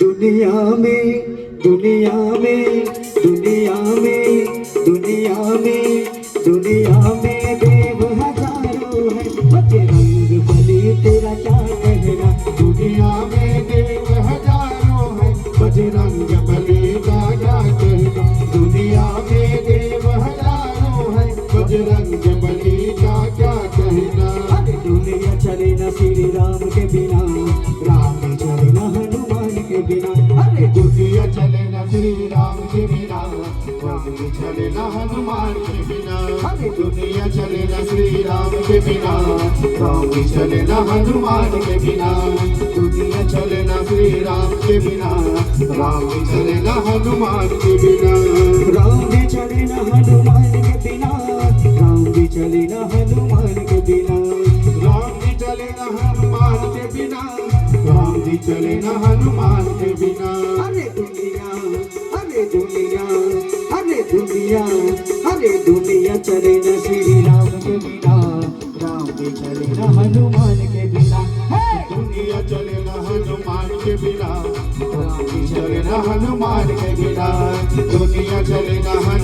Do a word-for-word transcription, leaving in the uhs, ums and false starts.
दुनिया में, दुनिया में, दुनिया में, दुनिया में, दुनिया में देव हजारों हैं, बजरंग बली तेरा क्या कहना। दुनिया में देव हजारों हैं, बजरंग बली का क्या कहना। दुनिया में देव हजारों हैं, बजरंग बली का क्या कहना। अरे दुनिया चले ना श्री राम के बिना, राम भी चले ना हनुमान के बिना। अरे दुनिया चले ना श्री राम के बिना, राम भी चले ना हनुमान के बिना। अरे दुनिया चले ना श्री राम के बिना, राम भी चले ना हनुमान के बिना। दुनिया चले ना श्री राम के बिना, राम भी चले ना हनुमान के बिना। राम भी चले ना हनुमान के बिना, राम भी चले ना हनुमान के बिना। राम भी चले ना हनुमान के बिना, राम भी चले ना हनुमान के बिना। अरे दुनिया, अरे दुनिया, अरे दुनिया, अरे दुनिया चले ना श्री राम के बिना, राम भी चले ना हनुमान के बिना। हे! दुनिया चले ना हनुमान के बिना, राम भी चले ना हनुमान के बिना। दुनिया चले ना हनुमान